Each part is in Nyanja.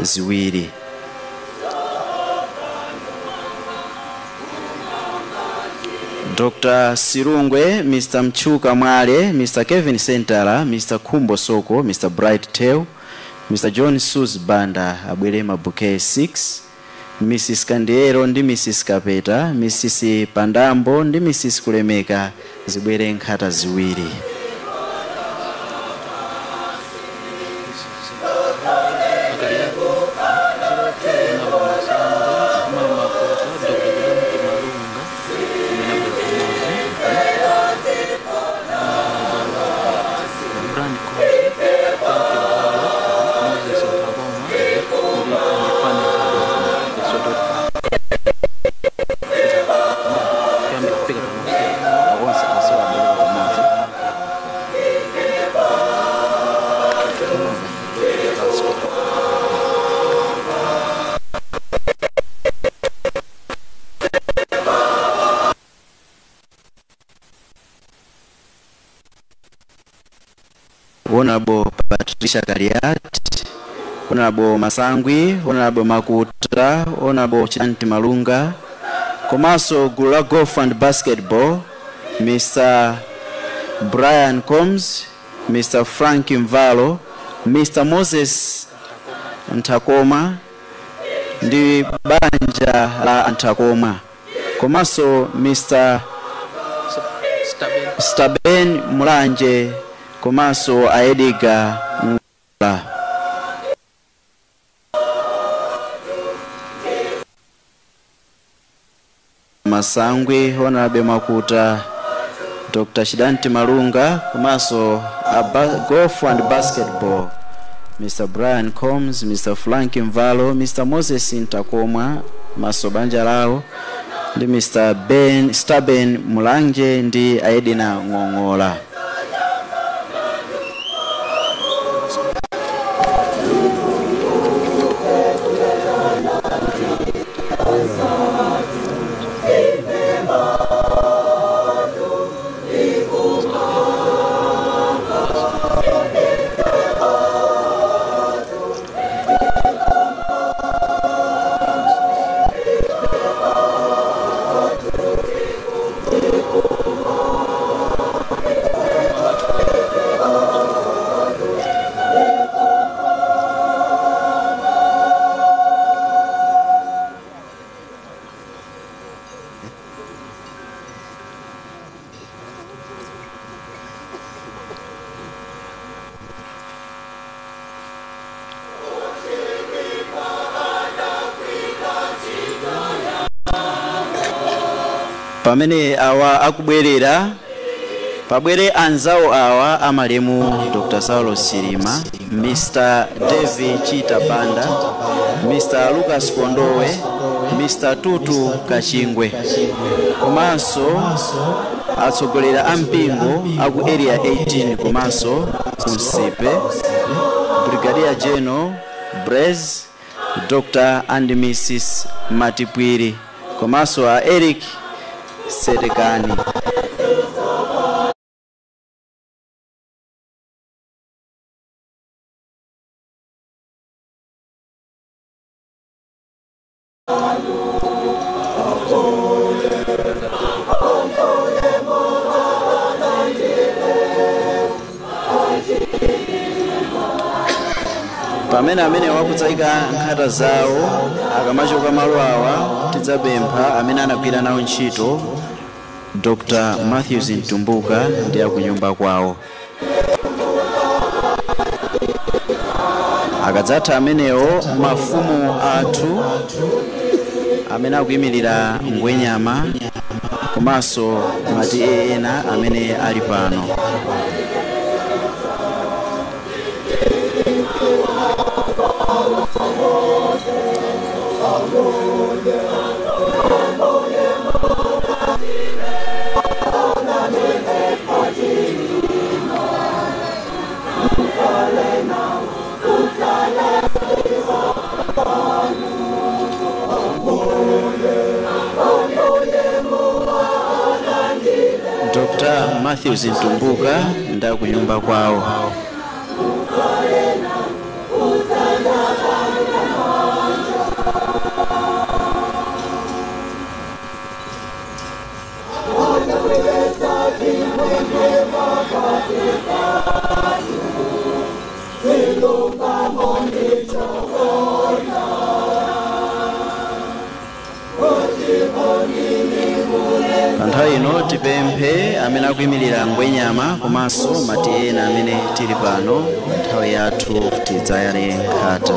ziwiri. Dr. Sirungwe, Mr. Mchuka Mwale, Mr. Kevin Sentala, Mr. Kumbo Soko, Mr. Bright Teo, Mr. John Sus Banda abwere mabuke 6, Mrs. Kandiero ndi Mrs. Kapeta, Mrs. Pandambo ndi Mrs. Kulemeka zibwere nkhata ziwiri. Honorable Patricia Kaliat, Honorable Masangwi, Honorable Makuta, Honorable Chanti Malunga, komanso gulu la golf and basketball, Mr. Brian Combs, Mr. Frank Mvalo, Mr. Moses Ntakoma ndi banja la Ntakoma, komanso Mr. Staben Mulanje, komanso Aediga Ngula. Masangwi, Honorable Makuta, Dr. Shidanti Malunga, komanso golf and basketball, Mr. Brian Combs, Mr. Frank Mvalo, Mr. Moses Ntakoma, maso banja lao ndi Mr. Ben Staben Mulanje ndi Aedina Ngongola. Pamene awa akubwerera pabwere anzawo awa amalemu Dr. Saulo Chilima, Mr. David Chita Banda, Mr. Lucas Kondowe, Mr. Tutu Kachingwe, komanso atsogolera ampingo aku area 18 komanso kunsipe, Brigadier General Brez, Dr. and Mrs. Matipwiri, komanso a Eric Serekani. Pamene amene wakutsaika nkhata zawo akamachoka malo awa tidzapempha amene anagwira nawo ntchito Dr. Matthews Ntumbuka ndi akunyumba kwawo. Akadzatha amenewo mafumu athu amene akuyimirira Ngwenyama komanso mati ena amene ali pano. Dr. Matthews Ntumbuka ndakunyumba kwawo. Nthawi ino tipemphe amene akuyimirira ngwenyama komanso mati ena amene tili pano, nthawi yathu tidzayale nkhata.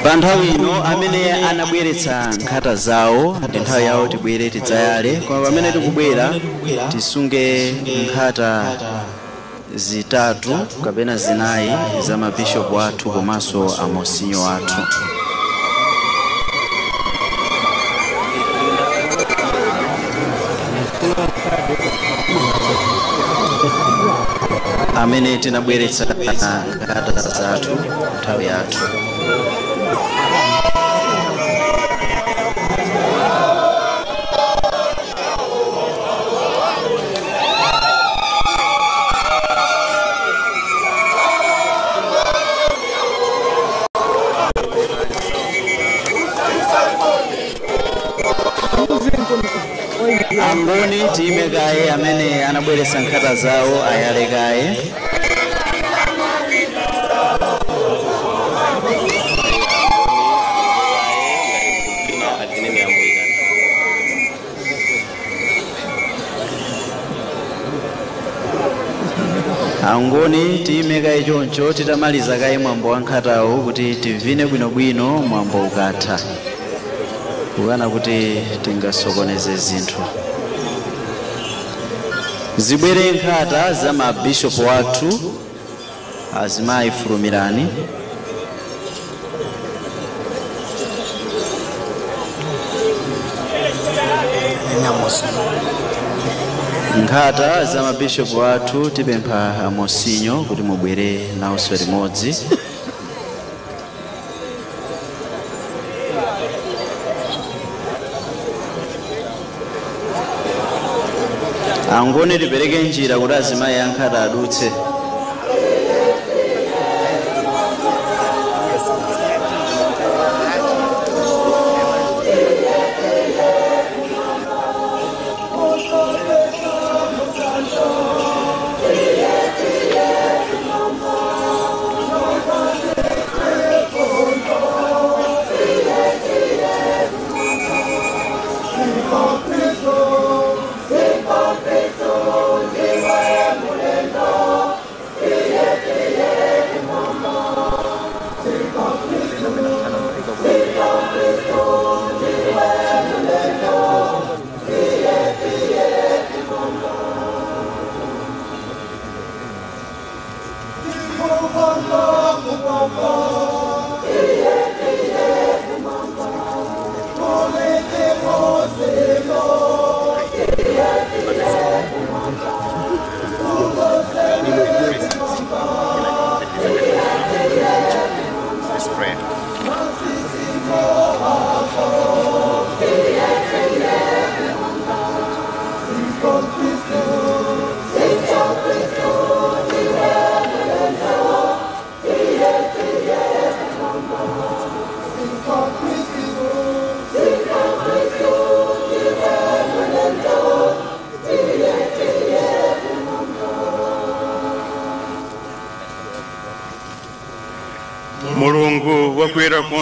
Pa nthawi ino amene anabweretsa nkhata zawo ndi nthawi yawo, tibwere tidzayale. Koma pamene tikubwera tisunge nkhata zitatu kapena zinayi za mabishopu athu komanso amosinyo athu. Amene tinabweretsa nkhata zathu, nthawi yathu. Angoni, tiyime kaye, amene anabweretsa nkhata zawo ayale kaye. Avine miyambo ikati. Angoni, tiyime kaye choncho, titamaliza kaye mwambo wa nkhatawo kuti tivine bwinobwino mwambo ukatha, kukana kuti tingasokoneze zinthu. Zibwere nkhata za mabishopu athu. Azimayi, fulumirani. Nkhata za mabishopu athu, tipempha amosinyo kuti mubwere nawonso limodzi. Angoni, tipereke njira kuti azimayi ankhata adutse.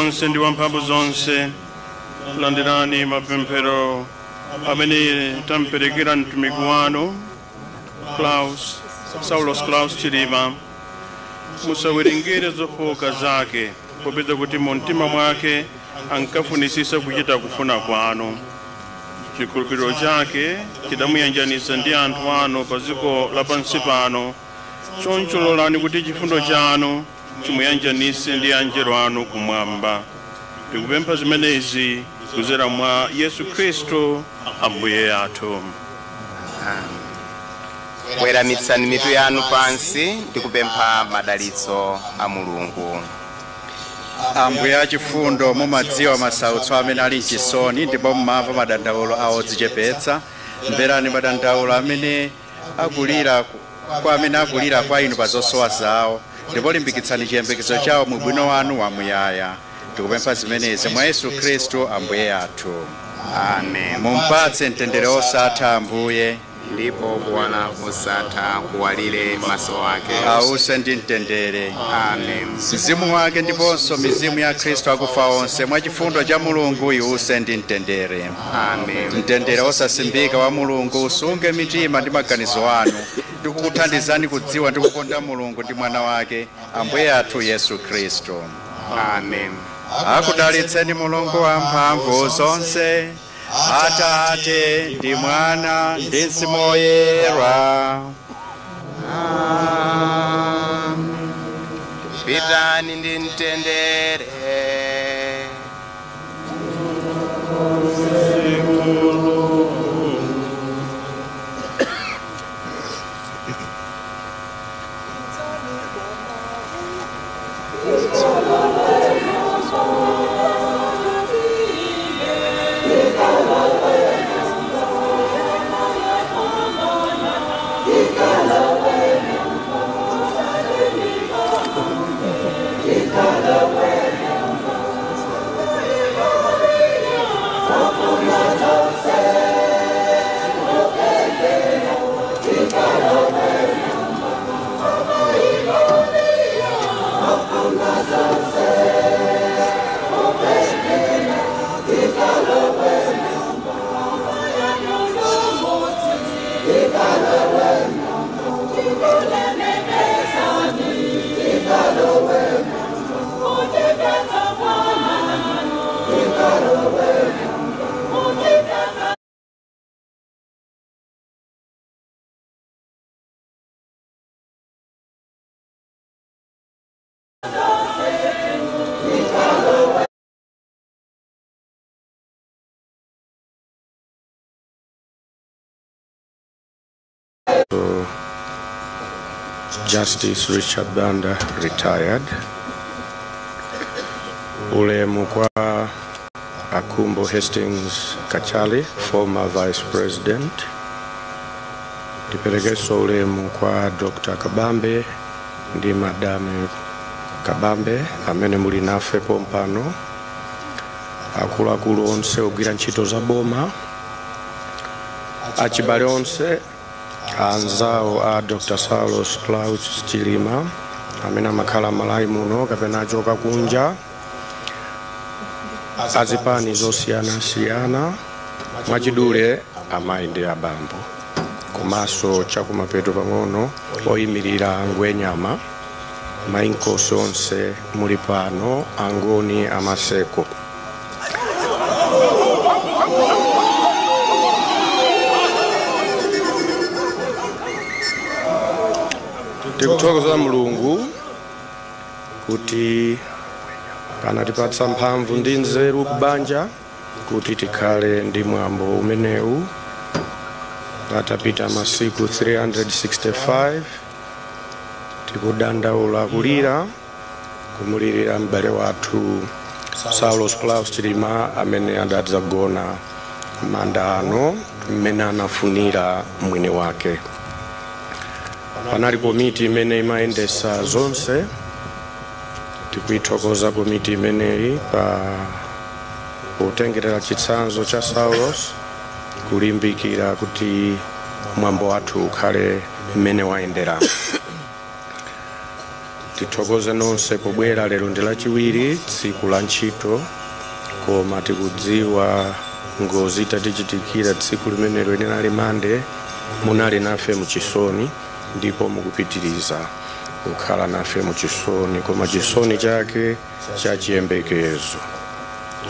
Wonse ndi Wamphamvu zonse, landirani mapemphero amene tamperekera mtumiki wanu Klaus Saulos Klaus Chilima. Musawerengere zofowoka zake, popeza kuti mu mtima mwake ankafunisisa kuchita kufuna kwanu. Chikhulupiriro chake chidamuyanjanitsa ndi anthu anu pa dziko lapansi pano. Choncho lolani kuti chifundo chanu chimuyanjanitse ndi anjelo anu kumwamba. Tikupempha zimenezi kudzera mwa Yesu Khristu Ambuye athu. Weramitsani mitu yanu pansi ndi kupempha madalitso a Mulungu. Ambuye achifundo, mumadziwa masautso amene ali mchisoni ndipo mumamva madandaulo awo odzichepetsa. Mverani madandaulo amene akulira kwa amene akulira kwa inu pa zosowa zawo, ndipo limbikitsani chiyembekezo chawo mu ubwino wanu wamuyaya. Tikupempha zimenezi mwa Yesu Khristu Ambuye athu. Amen. Mumpatse mtendere osatha Ambuye, ndipo kuwala kosatha kuwalire maso ake. Ause ndi mtendere. Amen. Mzimu wake ndiponso mizimu ya Khristu akufa onse, mwa chifundo cha Mulungu, iwuse ndi mtendere. Amen. Mtendere osasimbika wa Mulungu usunge mitima ndi maganizo anu ndi kukuthandizani kudziwa ndi kukonda Mulungu ndi Mwana wake, Ambuye athu Yesu Khristu. Amen. Akudalitseni Mulungu wamphamvu zonse, Atate ndi Mwana ndi Mzimu Woyera. Pitani ndi mtendere. Justice Richard Banda, retired. Ulemu kwa Akumbo Hastings Kachali, former Vice President. Ndiperekenso ulemu kwa Dr. Kabambe ndi Madame Kabambe amene muli nafe pompano, akuluakulu onse ogwira ntchito za boma, achibale onse, anzawo a Dr. Saulos Klaus Chilima amene amakhala Malawi muno kapena achoka kunja, azipani zosiyanasiyana, mwachidule amayi ndi abambo, komanso chakumapeto pang'ono oyimirira Ngwenyama, mainkosi onse muli pano, Angoni amaseko. Tikuthokoza Mulungu kuti anatipatsa mphamvu ndi nzeru kubanja kuti tikhale ndi mwambo umenewu. Patapita masiku 365 tikudandaula, kulira, kumulirira m'bale wathu Saulos Klaus Chilima amene adadzagona manda ano mmene anafunira mwini wake. Panali komiti imene imayendesa zonse. Tikuithokoza komiti imeneyi pa potengerera chitsanzo cha Saulos, kulimbikira kuti mwambo wathu ukhale mmene wayendera. Tithokoze nonse pobwera lero ndi lachiwiri, tsiku la ntchito, koma tikudziwa ngozi itatichitikira tsiku limenelo linali Mande, munali nafe muchisoni ndipo mukupitiriza kukhala nafe muchisoni, koma chisoni chake cha chiyembekezo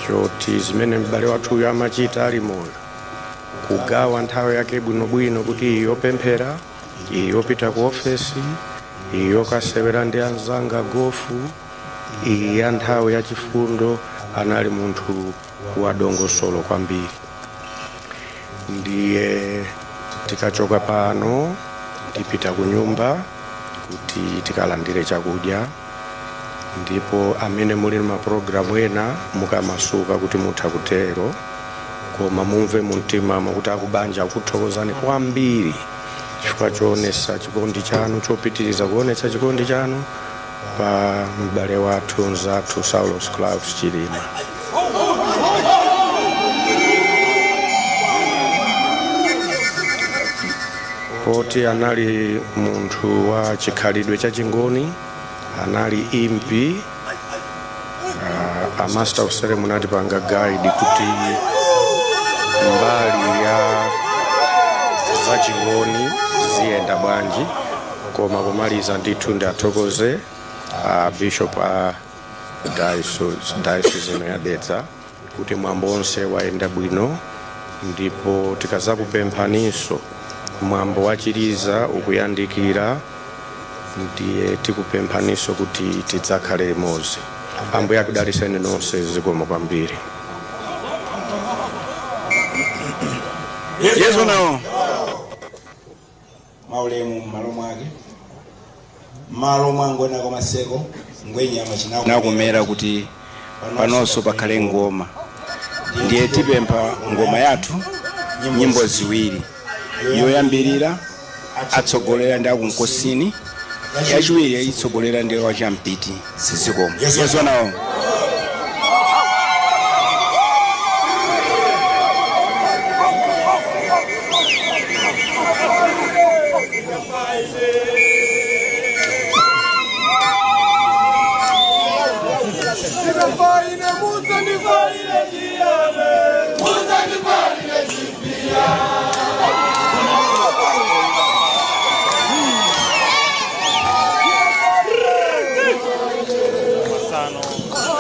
choti zimene m'bale wathuyo amachita ali moyo, kugawa nthawi yake bwinobwino kuti iyi yopemphera, iyi yopita ku ofesi, iyi yokasewera ndi anzanga gofu, iyi ya nthawi yachifundo. Anali munthu wadongosolo kwambiri. Ndiye tikachoka pano tipita ku nyumba kuti tikalandire chakudya, ndipo amene muli mapulogalamu ena mukamasuka kuti mutha kutero, koma mumve mumtima kuti akubanja akuthokozani kwambiri chifukwa choonetsa chikondi chanu, chopitiriza kuonetsa chikondi chanu pa m'bale wathu mzathu Saulos Klaus Chilima. Poti anali munthu wa chikhalidwe cha Chingoni, anali impi, a master of ceremony atipanga guide kuti mbali ya zachingoni ziyenda bwanji, koma kumaliza ndithu ndi athokoze a bishop a diocese ino ya Dedza kuti mwambo onse wayenda bwino, ndipo tikazakupemphaninso mwambo wachiliza ukuyandikira, ndiye tikupemphaninso kuti tidzakhale limodzi. Ambuye akudalitseni nonse, zikomo kwambiri. Yesu nawo maulemu mmalo mwake, mmalo mwangona kwa maseko ngwenyama nakumera kuti panonso pakhale ngoma, ndiye tipempha ngoma yathu nyimbo ziwiri, yoyambirira atsogolera ndi akunkosini, yachiwiri itsogolera ndi wachampiti. Zikomo. Yesu nawo. Masano.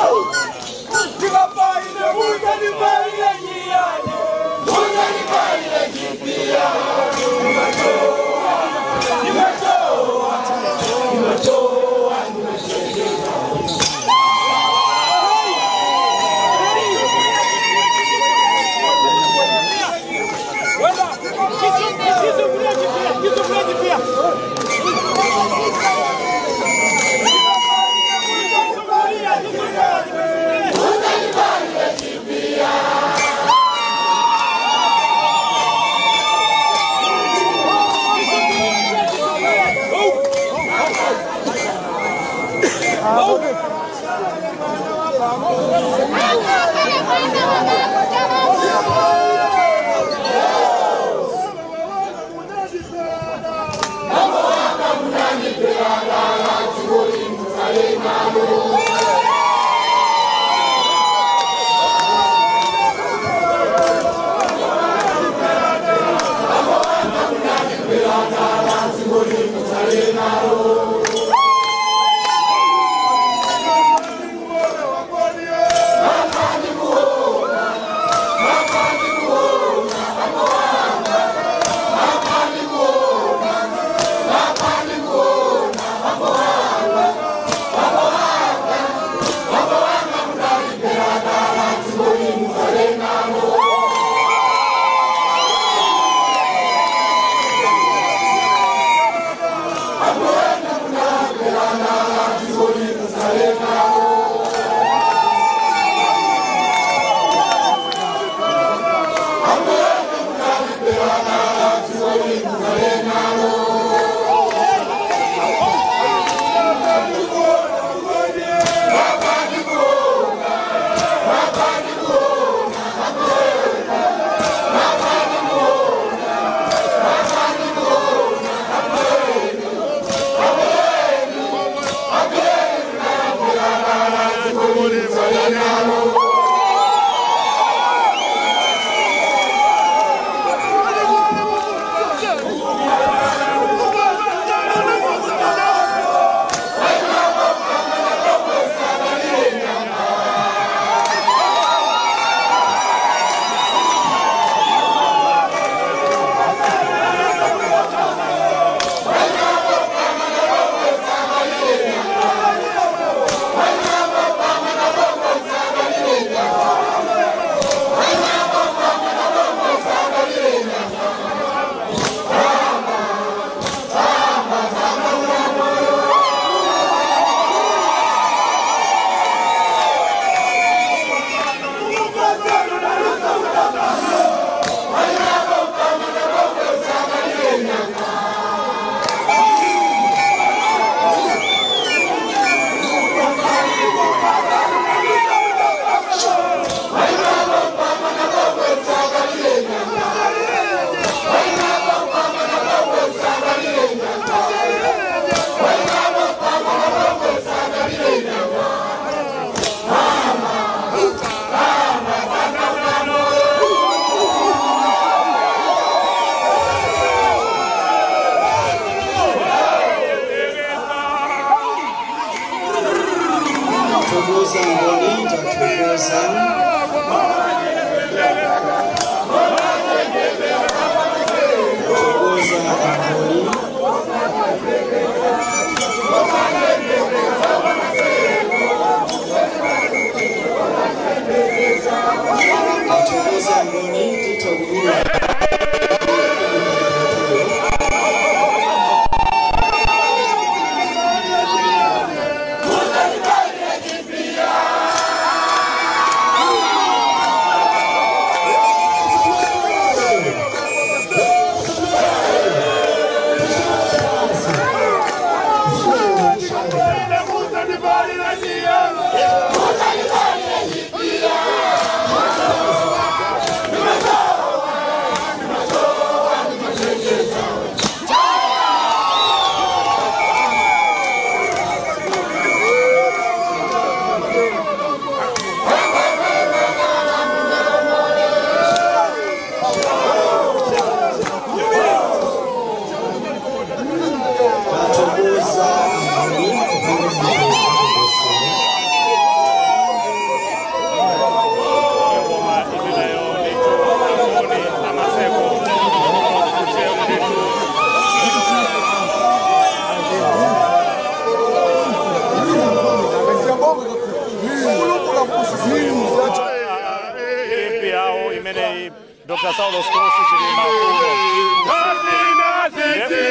Chilima kuno.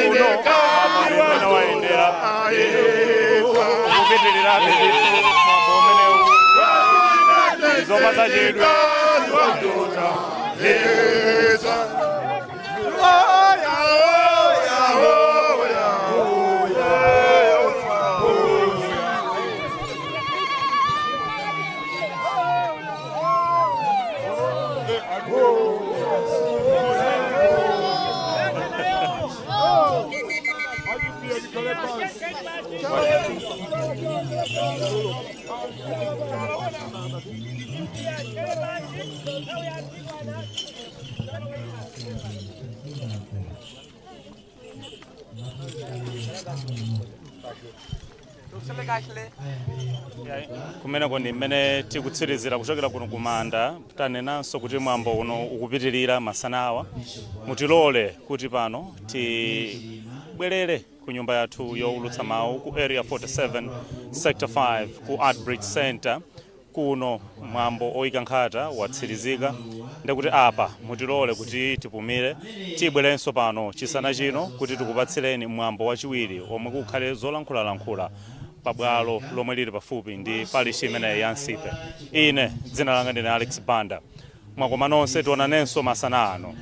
Kuno mwambo umene wayendera kupitirirabe mwambo umenewu, zopatsa chidwi. Kumeneko ndi mmene tikutsirizira kuchokera kuno kumanda. Tanenanso kuti mwambo uno ukupitirira masanawa. Mutilole kuti pano tibwerere ku nyumba yathu yowulutsa mawu ku Area 47, Sector 5, ku Art Bridge Center. Kuno mwambo oyika nkhata watsirizika, ndikuti apa mutilole kuti tipumire. Tibwerenso pano chisana chino kuti tikupatsireni mwambo wachiwiri omwe kukhale zolankhulalankhula pabwalo lomwe lili pafupi ndi parish imeneyi ya Nsipe. Ine dzina langa ndine Alex Banda. Mwakoma nonse, tionanenso masana ano.